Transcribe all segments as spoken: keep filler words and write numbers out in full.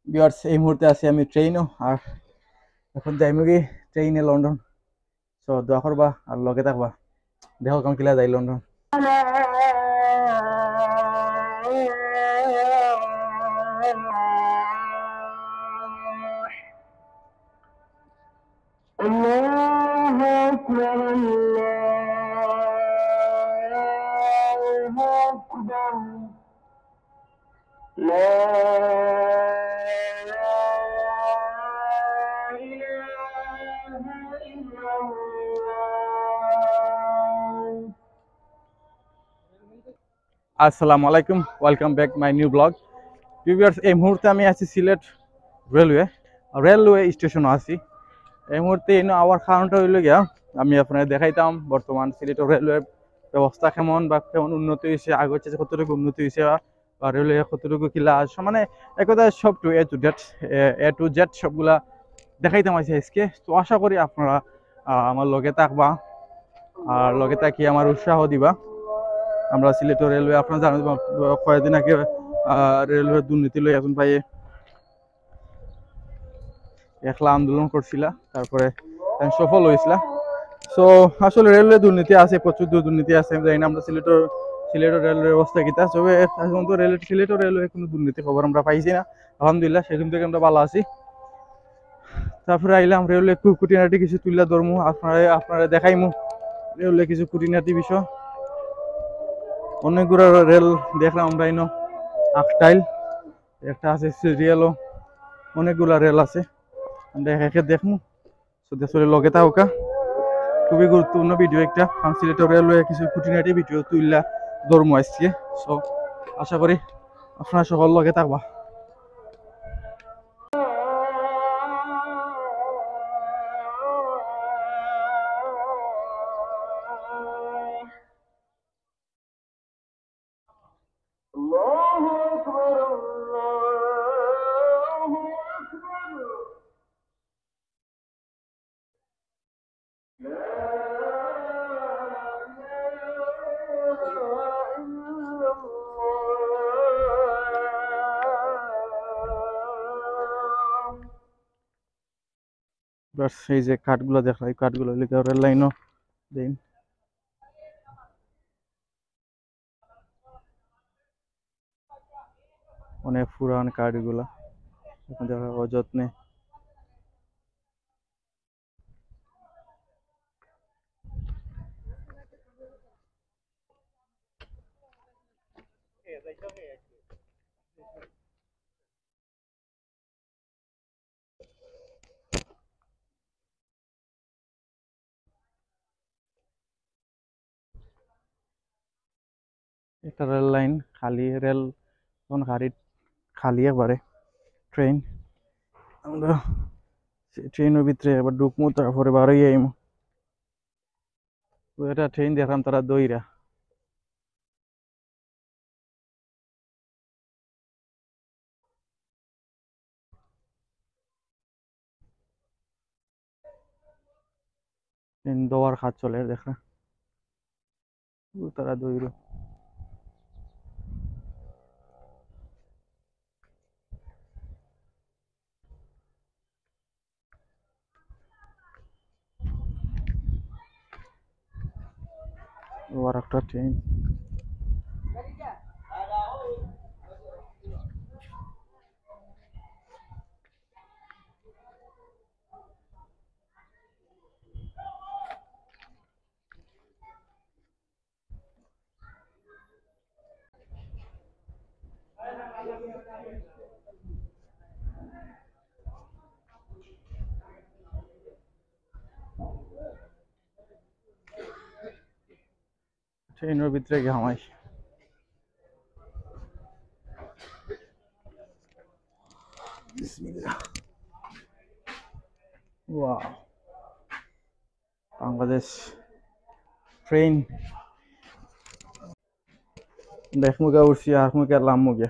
ভিউয়ার্স, এই মুহূর্তে আছি আমি ট্রেইনো, আর এখন যাইমুগি ট্রেইনে লন্ডন। তো দোয়া করবা আর লগে থাকবা, দেখো কেমন কিলা যাই লন্ডন। الله أكبر، الله أكبر. لا إله إلا الله. আসসালামু আলাইকুম, welcome back my new vlog. Viewers, এই মুহূর্তে আমি আছি সিলেট রেলওয়ে, রেলওয়ে স্টেশনে আছি। এই মুহূর্তে এনে আওয়ার কারণটা হইল গিয়া, আমি আপনারে দেখাইতাম বর্তমান সিলেটের রেলওয়ে ব্যবস্থা কেমন বা কেমন উন্নতি হইছে, আগর চেয়ে কতটুকু উন্নতি হইছে বা, বা রেলওয়ে কতটুকু কিলা আছে, মানে এক কথায় সব to A to Z, A to Z সবগুলা দেখাইতাম আছি আজকে। তো আশা করি আপনারা, আহ, আমার লগে থাকবা, আর লগে থাকি আমার উৎসাহ দিবা। আমরা সিলেটের রেলওয়ে, আপনারা জানেন, কয়েকদিন আগে, আহ, রেলওয়ে দুর্নীতি লই একজন ভাইয়ে একলা আন্দোলন করছিলা, তারপরে তাই সফল হইছিলা। তো আসলে রেলওয়ে দুর্নীতি আছে, প্রচুর দু-, দুর্নীতি আছে। আমি জানি না আমরা সিলেটের, সিলেটের রেলওয়ের অবস্থা কিতা। তবে এখন তো রেল, সিলেটের রেলওয়ে কোনো দুর্নীতি খবর আমরা পাইছি না, আলহামদুলিল্লাহ, সেখান থেকে আমরা ভালো আছি। তারপরে আইলাম রেলওয়ে কু-, খুঁটিনাটি কিছু তুইলা ধরমু, আপনারে, আপনারে দেখাইমু রেলওয়ে কিছু খুঁটিনাটি বিষয়। অনেকগুলা রেল দেখলাম আমরা ইনো, আখটাইল একটা আছে, সিরিয়ালও অনেকগুলা রেল আছে, আমরা একে একে দেখমু। তো দেখলে লগে থাকুকা, খুবই গুরুত্বপূর্ণ ভিডিও একটা। আমি সিলেটের রেলওয়ে কিছু খুঁটিনাটি ভিডিও তুইলা ধরমু আজকে। তো আশা করি আপনারা সকল লগে থাকবা। الله أكبر، الله أكبر. لا إله إلا الله. বাস, এই যে কাঠগুলা দেখরা, এই কাঠগুলা লিখে রেল লাইনও দেন। অনেক পুরান কাঠগুলা, এখন দেখা অযত্নে। একটা রেল লাইন খালি, রেল এখন খালি, খালি একবারে ট্রেন। আমরা সেই ট্রেনের ভিতরে আবার ঢুকমু, তারপরে বার হয়ে আইমু। তো এটা ট্রেন দেখলাম তারা দইরা। ট্রেন দোয়ার কাজ চলে, দেখরা। ও তারা দইরা। ও আর একটা ট্রেন। ট্রেনের ভিতরে গিয়ে হামাই। বিসমিল্লাহ। ওয়াও। বাংলাদেশ ট্রেন। দেখমুগা উঠছি, আর মুখে লামমুগা।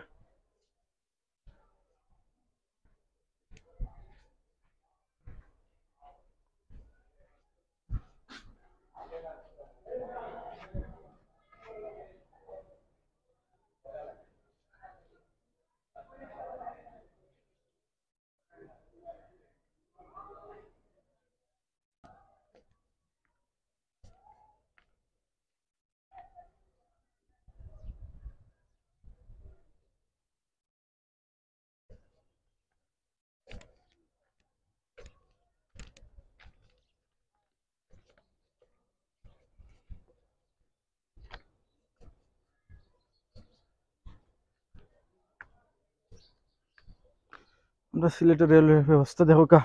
আমরা সিলেটের রেলওয়ে ব্যবস্থা দেখো কা,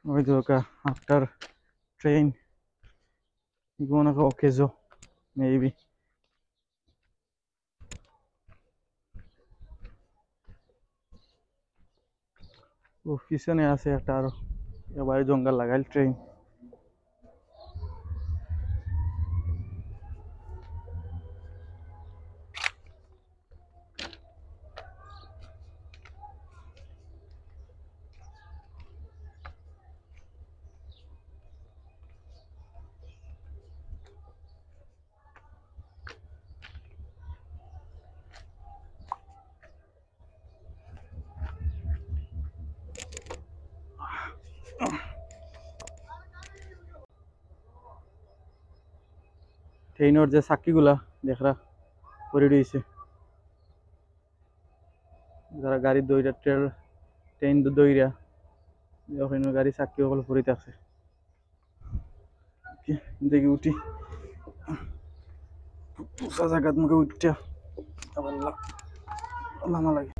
ওই দেখো কা, আটটার ট্রেন, এগুলো মনে হয় অকেজো, মেবি। ও পিছনে আছে একটা আরো, এবারে জঙ্গল লাগাইল ট্রেন। ট্রেনর যে চাক্কিগুলা দেখরা পড়ি রইছে, যারা গাড়ি দইরা, ট্রেন, ট্রেন দইরা, ওখানে গাড়ি চাক্কি অকল পড়ি থাকছে। দেখি উঠি, উঁচা জাগাত মুখে উঠতে আবার লা-, লামা লাগে।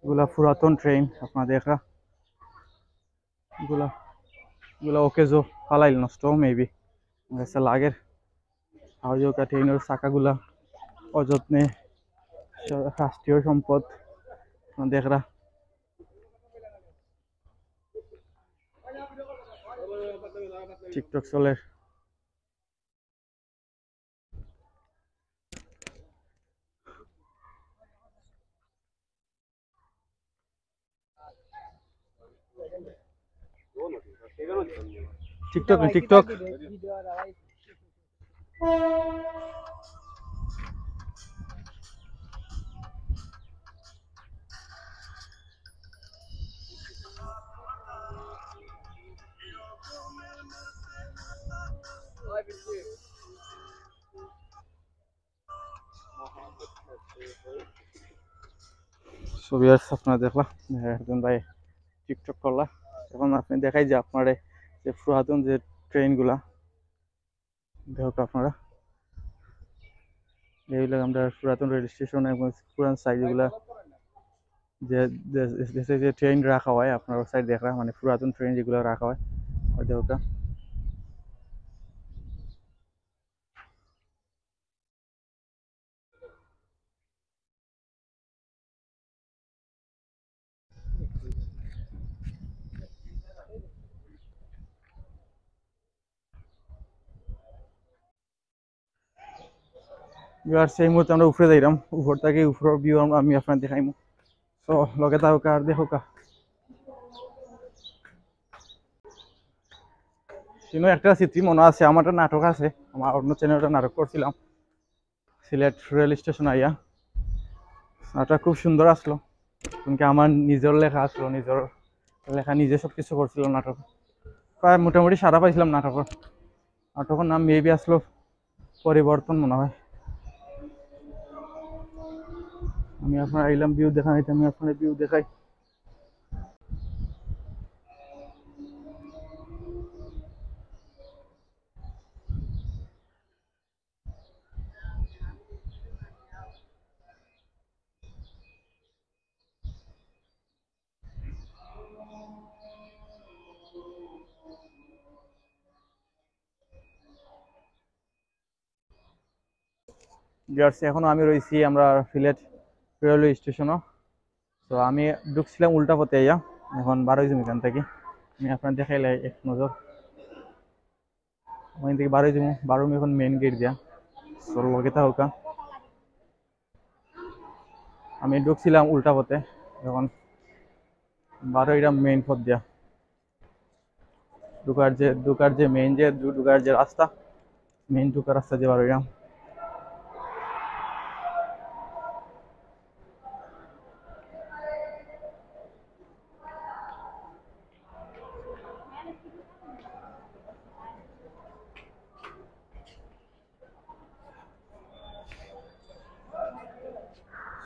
এগুলা পুরাতন ট্রেন, আপনারা দেখরা। এগুলা, এগুলা অকেজো, ফালাইল নষ্ট, মেবি। আচ্ছা, লাগের। আর যে ওটা ট্রেনর চাকাগুলা অযত্নে স-, রাষ্ট্রীয় সম্পদ, আপনারা দেখরা। টিকটক চলের। TikTok, TikTok. So viewers, আপনারা দেখলা, একজন ভাই টিকটক করলা। এখন আপনি দেখাই যে আপনারে যে পুরাতন যে ট্রেনগুলা, দেখো আপনারা, এই হইলো আমরা পুরাতন রেল স্টেশন এবং পুরান সাইজ এগুলা যে, যে, যে, যে ট্রেন রাখা হয়, আপনারা সাইড দেখরা, মানে পুরাতন ট্রেন যেগুলা রাখা হয়, ওই দেখো। Viewers, এই মুহূর্তে আমরা উপরে যাইরাম, উপর থাকি উপরর ভিউ আম-, আমি আপনারে দেখাইমু। So লগে থাকো আর দেখো কা। সিনো একটা স্মৃতি মনে আছে, আমার একটা নাটক আছে, আমার অন্য চ্যানেলে নাটক করছিলাম সিলেট রেল স্টেশন আইয়া। নাটক খুব সুন্দর আসলো, কিন্তু আমার নিজর লেখা আসলো, নিজর লেখা নিজে সব কিছু করছিলাম নাটক, প্রায় মোটামুটি সাড়া পাইছিলাম নাটকর। নাটকর নাম মেবি আসলো পরিবর্তন মনে হয়। আমি আপনারে আইলাম ভিউ দেখাইতে, আমি আপনারে ভিউ দেখাই। Viewers, এখনো আমি রইছি আমরা সিলেট রেলওয়ে স্টেশনো। তো আমি ঢুকছিলাম উল্টা পথে আইয়া, এখন বারোই যাইমু এখান থাকি। আমি আপনারে দেখাইলাই এক নজর। ওখান থাকি বারোই যাইমু, বারোই যাইমু এখন মেইন গেট দিয়া। So লগে থাকো কা। আমি ঢুকছিলাম উল্টা পথে, এখন বারোইরাম মেইন পথ দিয়া। ঢুকার যে, ঢুকার যে মেইন যে ঢু-, ঢুকার যে রাস্তা, মেইন ঢুকার রাস্তা যে বার অইলাম।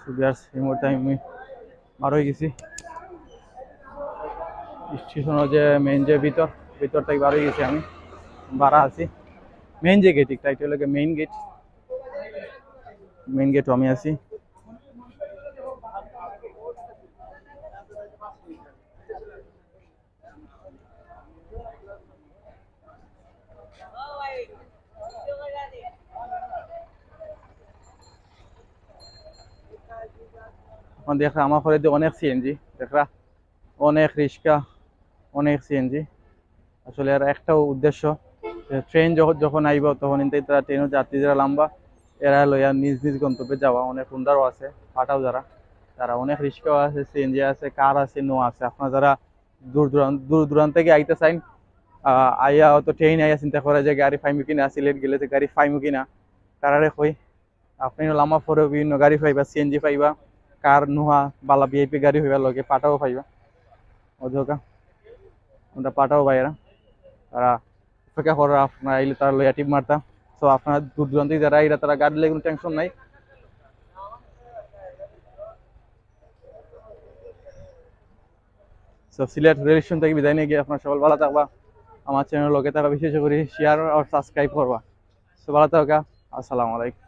So viewers, এই মুহূর্তে আমি বার অই গেছি স্টেশনর যে মেইন যে ভিতর, ভিতর থাকি বার অই গেছি আমি, বারা আছি। মেইন যে গেট, একটা হলো মেইন গেট, মেইন গেটও আমি আছি। এখন দেখরা আমার ঘরে দিয়ে অনেক সিএনজি, দেখরা অনেক রিক্সা, অনেক সিএনজি। আসলে এর একটাও উদ্দেশ্য, যে ট্রেন যখন, যখন আইব তখন ইনতে তারা ট্রেনও যাত্রী যারা লম্বা, এরা লইয়া নিজ নিজ গন্তব্যে যাওয়া। অনেক হুন্ডারও আছে, পাঠাও যারা, তারা অনেক রিক্সাও আছে, সিএনজি আছে, কার আছে, নো আছে। আপনারা যারা দূর দূরান্ত, দূর দূরান্ত থেকে আইতে চাইন, আহ, আইয়া হয়তো ট্রেন আইয়া চিন্তা করে যে গাড়ি পাইমু কিনা, সিলেট গেলে তো গাড়ি পাইমু কিনা, তারারে কই, আপনি লামা পরে বিভিন্ন গাড়ি পাইবা, সিএনজি পাইবা, কার নুহা বালা ভিআইপি গাড়ি হইবা, লগে পাঠাও পাইবা। ওদিকে আমরা পাঠাও ভাইয়েরা, তারা অপেক্ষা করে আপনারা আইলে তারা লইয়া টিপ মারতা। তো আপনারা দূর দূরান্ত থেকে যারা আইরা তারা গাড়ি লইয়া কোনো টেনশন নাই। তো সিলেট রেল স্টেশন থেকে বিদায় নিয়ে গিয়ে আপনারা সবাই ভালো থাকবা, আমার চ্যানেল লগে থাকবা, বিশেষ করে শেয়ার আর সাবস্ক্রাইব করবা। তো ভালো থাকা, আসসালামু আলাইকুম।